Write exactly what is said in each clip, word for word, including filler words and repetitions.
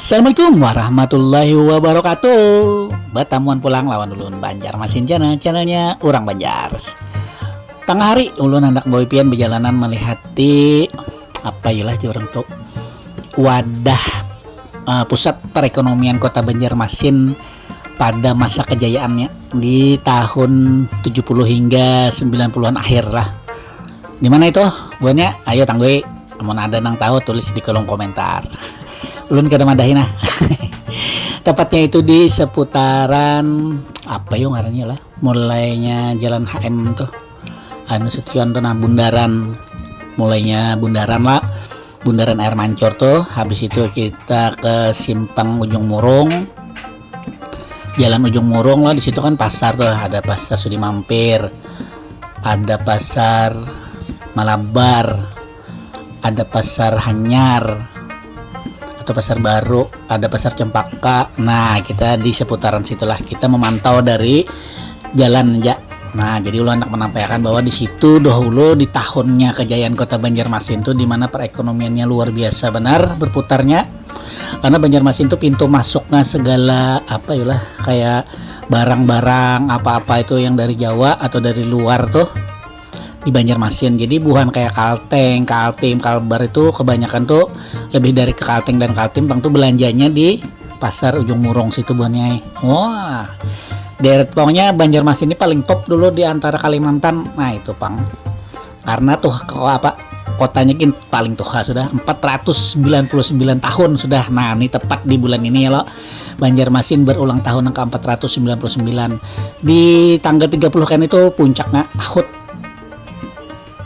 Assalamualaikum warahmatullahi wabarakatuh. Batamuan pulang lawan ulun Banjarmasin Channel, channelnya urang Banjar. Tangah hari ulun handak bawa pian bajalanan malihati apa yo lah jar urang tu wadah, eh, pusat perekonomian kota Banjarmasin pada masa kejayaannya di tahun tujuh puluh hingga sembilan puluhan akhir lah. Di mana itu buhannya? Ayo tanggui. Amun ada nang tahu, tulis di kolom komentar. Ulun kada madahi nah. Tepatnya itu di seputaran apa yo ngarannya lah? Mulainya Jalan H M tuh. H M Nasution tuh nah, bundaran. Mulainya bundaran lah. Bundaran Air Mancur tuh. Habis itu kita ke simpang Ujung Murung. Jalan Ujung Murung lah, di situ kan pasar tuh, ada pasar Sudi Mampir, ada pasar Malabar, ada pasar Hanyar atau pasar baru, ada pasar Cempaka. Nah, kita di seputaran situlah, kita memantau dari jalan ja. Nah, jadi ulun handak menampaikan bahwa di situ dahulu di tahunnya kejayaan kota Banjarmasin tuh di mana perekonomiannya luar biasa benar berputarnya. Karena Banjarmasin tuh pintu masuknya segala apa ya lah, kayak barang-barang apa-apa itu yang dari Jawa atau dari luar tuh di Banjarmasin. Jadi bukan kayak Kalteng, Kaltim, Kalbar itu kebanyakan tuh lebih dari ke Kalteng dan Kaltim, pang tuh belanjanya di pasar Ujung Murung situ buhannya. Wah, deret pokoknya Banjarmasin ini paling top dulu di antara Kalimantan. Nah itu pang. Karena tuh apa, kotanya gin paling tuha sudah, empat ratus sembilan puluh sembilan tahun sudah. Nah, ini tepat di bulan ini ya lo. Banjarmasin berulang tahun yang ke empat ratus sembilan puluh sembilan. Di tanggal tiga puluh kan itu puncaknya HUT.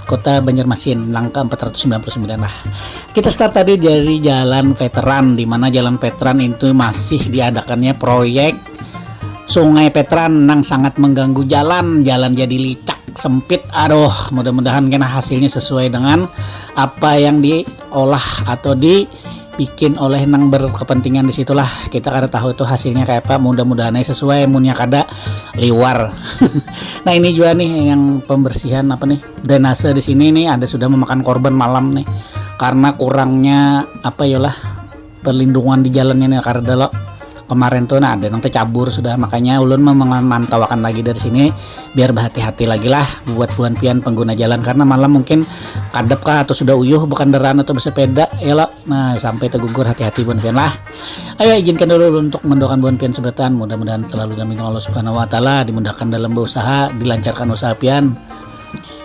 Kota Banjarmasin langkah empat ratus sembilan puluh sembilan lah. Kita start tadi dari Jalan Veteran, di mana Jalan Veteran itu masih diadakannya proyek Sungai Petran nang sangat mengganggu jalan, jalan jadi licak, sempit. Aduh, mudah-mudahan kena hasilnya sesuai dengan apa yang diolah atau dibikin oleh nang berkepentingan di situlah. Kita kada tahu itu hasilnya kayak apa, mudah-mudahan aja sesuai, munnya kada liwar. Nah ini juga nih yang pembersihan apa nih, drainase di sini nih ada sudah memakan korban malam nih karena kurangnya apa yolah perlindungan di jalannya nih karena lo kemarin tuh nah ada yang tercabur sudah, makanya ulun memantauakan lagi dari sini biar berhati-hati lagi lah buat buan pian pengguna jalan karena malam mungkin kadep kah atau sudah uyuh berkendaraan atau bersepeda ya lo. Nah sampai tergugur, hati-hati buan pian lah. Ayo izinkan dulu ulun untuk mendoakan buan pian sebetan, mudah-mudahan selalu dalam lindungan Allah Subhanahu wa Taala, dimudahkan dalam berusaha, dilancarkan usaha pian,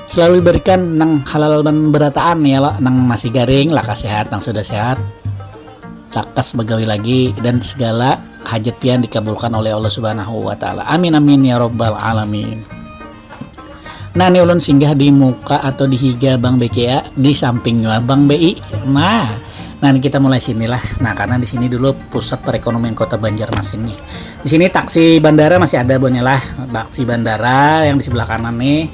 selalu diberikan nang halal dan berataan ya lo, nang masih garing lakas sehat, nang sudah sehat lakas begawi lagi dan segala hajat pian dikabulkan oleh Allah Subhanahu wa Taala. Amin amin ya robbal alamin. Nah, ini ulun singgah di muka atau di higa Bang B C A, di sampingnya Bang B I. Nah, nah ini kita mulai sinilah. Nah, karena di sini dulu pusat perekonomian Kota Banjarmasin nih. Di sini taksi bandara masih ada buhannya lah. Taksi bandara yang di sebelah kanan nih.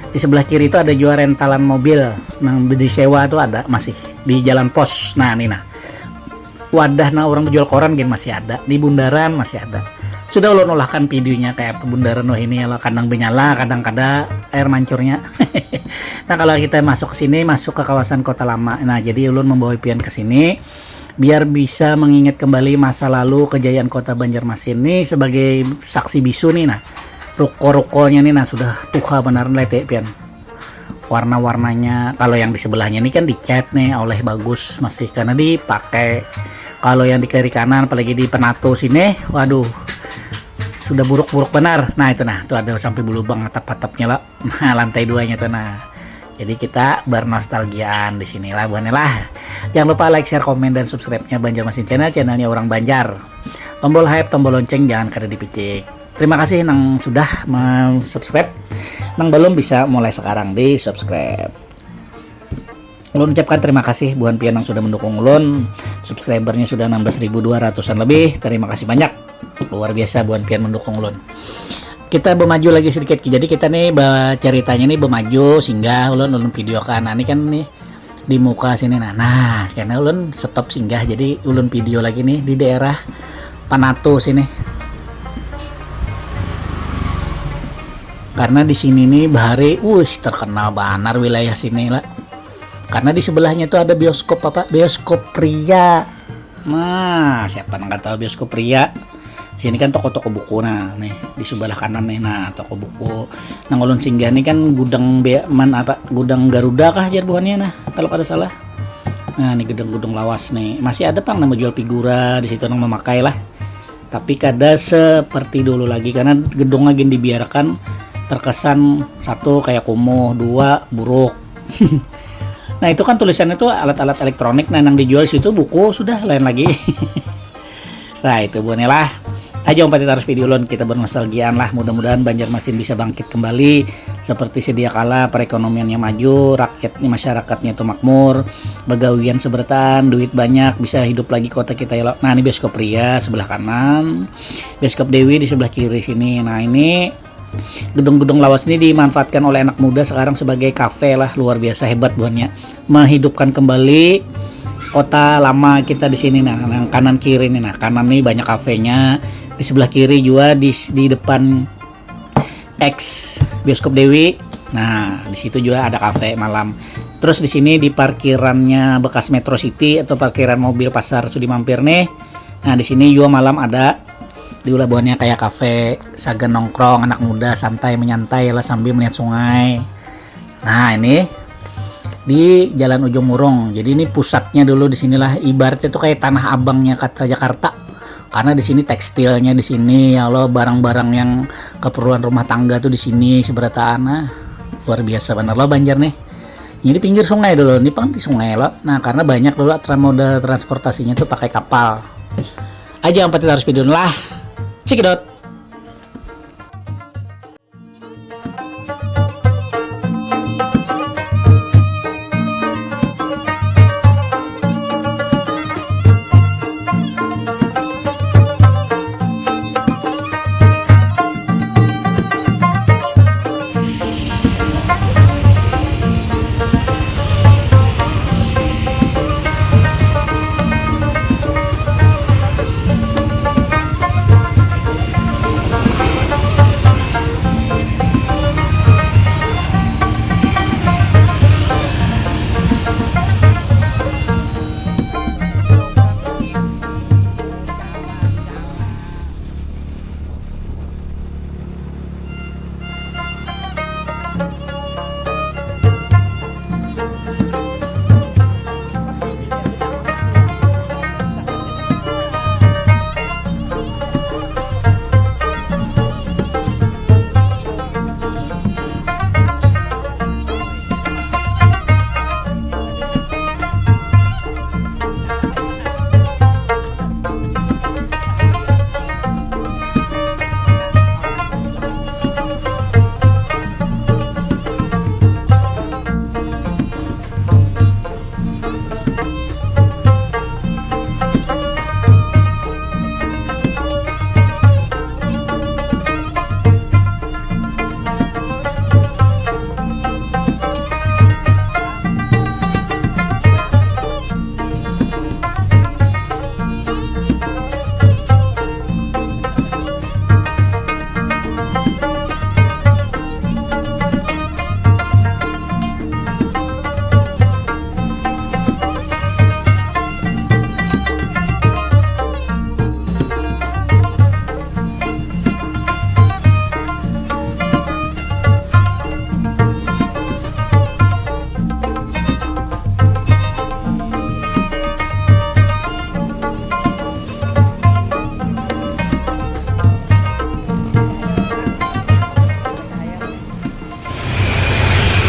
Di sebelah kiri itu ada juga rentalan mobil nang disewa tuh ada masih di Jalan Pos. Nah, ini nah. Wadah nah orang menjual koran gin masih ada, di bundaran masih ada. Sudah ulun ulahkan videonya kayak apa bundaran wah ini ya lah, kadang benyala, kadang kada air mancurnya. Nah kalau kita masuk ke sini, masuk ke kawasan Kota Lama. Nah jadi ulun membawa pian ke sini biar bisa mengingat kembali masa lalu kejayaan Kota Banjarmasin ini sebagai saksi bisu nih. Nah ruko-rukonya nih nah sudah tuha benar lete pian. Warna-warnanya kalau yang di sebelahnya ini kan dicat nih oleh bagus masih karena dipakai. Kalau yang di kiri kanan apalagi di Penato sini, waduh sudah buruk-buruk benar. Nah itu nah tuh ada sampai belubang atap-atapnya lah. Nah lantai duanya tuh nah. Jadi kita bernostalgiaan di sinilah buhannya lah. Jangan lupa like, share, komen, dan subscribe-nya Banjarmasin Channel, channelnya orang Banjar. Tombol hype, tombol lonceng jangan kada dipicik. Terima kasih nang sudah subscribe. Nang belum bisa mulai sekarang di subscribe. Ulun ucapkan terima kasih buhan pian yang sudah mendukung ulun. Subscribernya sudah enam belas ribu dua ratusan lebih. Terima kasih banyak. Luar biasa buhan pian mendukung ulun. Kita bermaju lagi sedikit. Jadi kita nih ceritanya nih bermaju singgah ulun ulun video kan. Nah, ini kan nih di muka sini nah. Nah, karena ulun stop singgah jadi ulun video lagi nih di daerah Panato sini. Karena di sini nih bahari, wih terkenal banar wilayah sini lah. Karena di sebelahnya tuh ada bioskop apa? Bioskop pria. Nah, siapa nang kada tahu Bioskop Ria? Di sini kan toko-toko buku, nah, nih, di sebelah kanan nih, nah, toko buku. Nang ulun singgah nih kan gudang be-, man-, apa, gudang Garuda kah jar buhannya, nah, kalau kada salah. Nah, ini gedung-gedung lawas nih. Masih ada pang nang menjual figura di situ, nang memakai lah. Tapi kada seperti dulu lagi karena gedung lagi dibiarkan terkesan, satu, kayak kumuh, dua, buruk. Nah, itu kan tulisannya tuh alat-alat elektronik, nah, yang dijual situ buku, sudah, lain lagi. Nah, itu buhannya lah. Aja umpati terus video ulun, kita bernostalgiaan lah. Mudah-mudahan Banjarmasin bisa bangkit kembali seperti sedia kala, perekonomiannya maju, rakyatnya, masyarakatnya itu makmur, begawian seberataan, duit banyak, bisa hidup lagi kota kita ya lo. Nah, ini Bioskop Ria sebelah kanan, Bioskop Dewi di sebelah kiri sini. Nah, ini gedung-gedung lawas ini dimanfaatkan oleh anak muda sekarang sebagai kafe lah, luar biasa hebat buhannya. Menghidupkan kembali kota lama kita di sini. Nah, yang kanan kiri nih. Nah, kanan nih banyak kafenya. Di sebelah kiri juga di, di depan ex Bioskop Dewi. Nah, di situ juga ada kafe malam. Terus di sini di parkirannya bekas Metro City atau parkiran mobil Pasar Sudi Mampir nih. Nah, di sini juga malam ada diulah buhannya kayak kafe, sagan nongkrong, anak muda santai menyantai lah sambil melihat sungai. Nah, ini di Jalan Ujung Murung. Jadi ini pusatnya dulu di sinilah, ibaratnya tuh kayak tanah abangnya kata Jakarta. Karena di sini tekstilnya di sini ya lo, barang-barang yang keperluan rumah tangga tuh di sini seberataan. Nah, luar biasa bener lo Banjar nih. Ini di pinggir sungai dulu, ini pang di sungai lo. Nah, karena banyak dulu tra-, moda transportasinya tuh pakai kapal. Aja umpati terus video lah. Cekidot.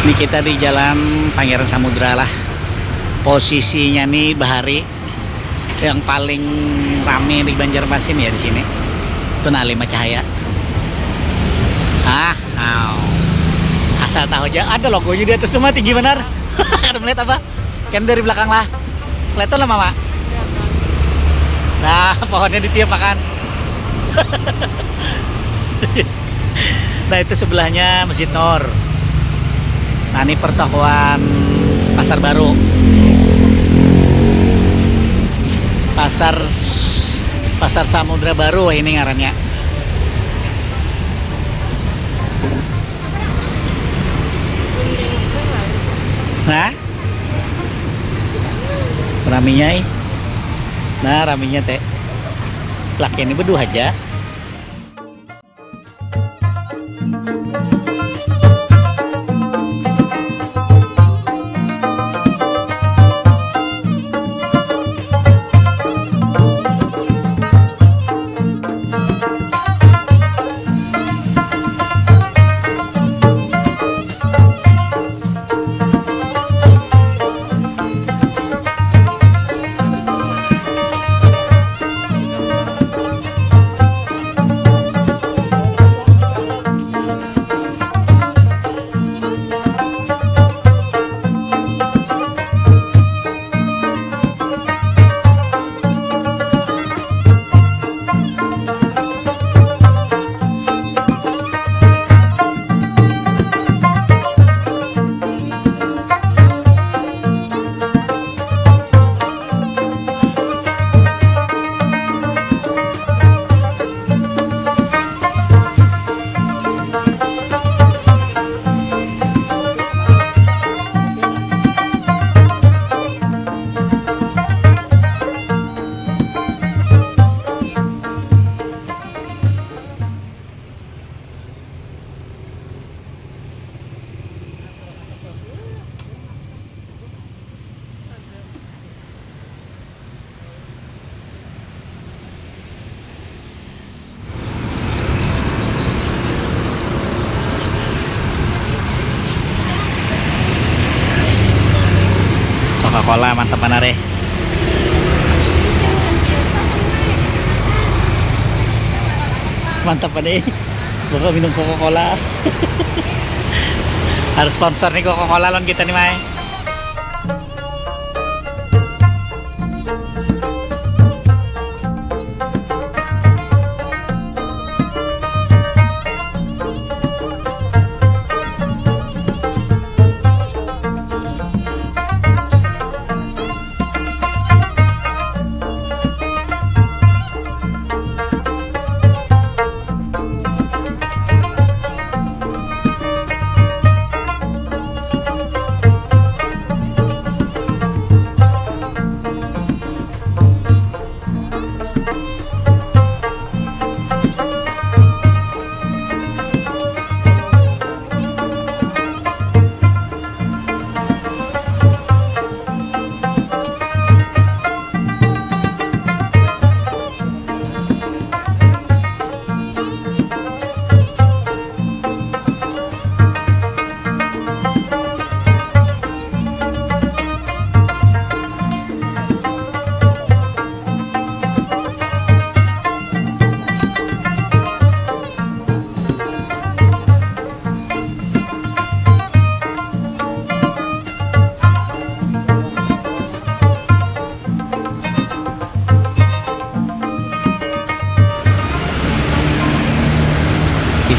Ini kita di Jalan Pangeran Samudra lah. Posisinya nih bahari yang paling rame di Banjarmasin ya di sini. Itu nah Lima Cahaya. Ah, au. Asal tahu aja ada logonya di atas tuh mah, tinggi benar. Ada melihat apa? Kan dari belakang lah. Kelihatan lah mama. Nah, pohonnya ditiup makan. Nah, itu sebelahnya Masjid Nur. Nah, ini pertokoan Pasar Baru. Pasar Pasar Samudra Baru ini ngarannya. Nah, raminya ih. Nah, raminya teh. Lakian ini berdua aja. Coca-Cola mantap banar, eh. Mantap nih. Bapak minum Coca-Cola. Harus sponsor nih Coca-Cola lawan kita nih, Mai.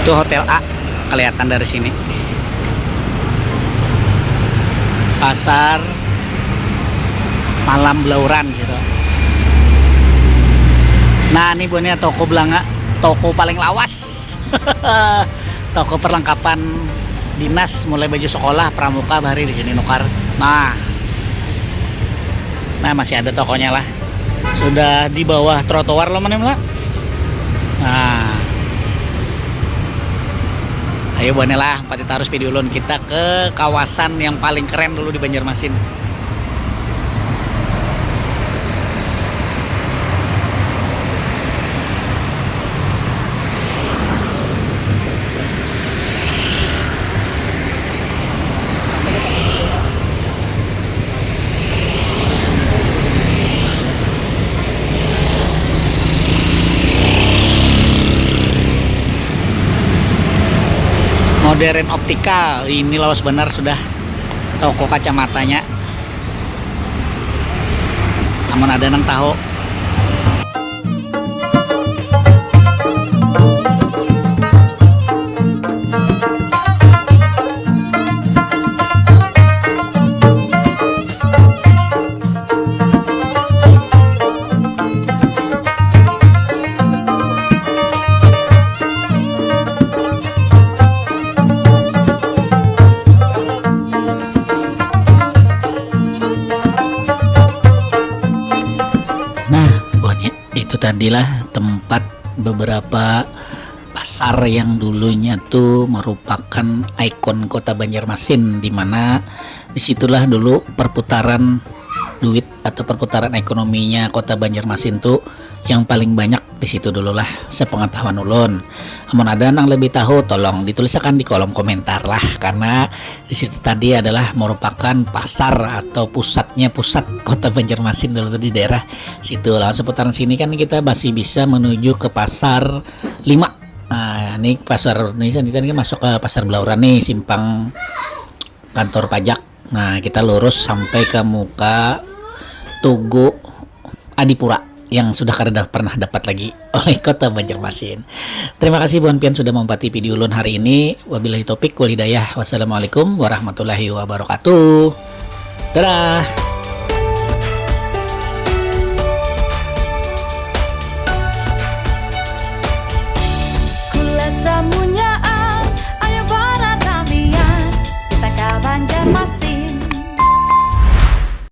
Itu Hotel A, kelihatan dari sini. Pasar malam Blauran situ. Nah, ini buhannya toko belanga, toko paling lawas. Toko perlengkapan dinas, mulai baju sekolah, pramuka, bahari di sini nukar. Nah. Nah, masih ada tokonya lah. Sudah di bawah trotoar loh, mana lah. Nah. Ayo, buhannya lah, empat kita harus video ulun. Kita ke kawasan yang paling keren dulu di Banjarmasin. Modern Optika, ini lawas banar sudah toko kacamatanya. Amun ada nang tahu. Jadilah tempat beberapa pasar yang dulunya tuh merupakan ikon kota Banjarmasin, di mana disitulah dulu perputaran duit atau perputaran ekonominya kota Banjarmasin tuh yang paling banyak di situ dulu lah, sepengetahuan ulun. Amun ada nang lebih tahu, tolong ditulisakan di kolom komentar lah, karena di situ tadi adalah merupakan pasar atau pusatnya, pusat kota Banjarmasin dulu tuh di daerah situ. Lawan seputaran sini kan kita masih bisa menuju ke pasar lima. Nah, ini pasar ini tadi kan masuk ke pasar Belauran nih, simpang kantor pajak. Nah, kita lurus sampai ke muka Tugu Adipura yang sudah kada pernah dapat lagi oleh kota Banjarmasin. Terima kasih buhan pian sudah maumpati video ulun hari ini. Wabillahi taufik wal hidayah. Wassalamualaikum warahmatullahi wabarakatuh. Dadah.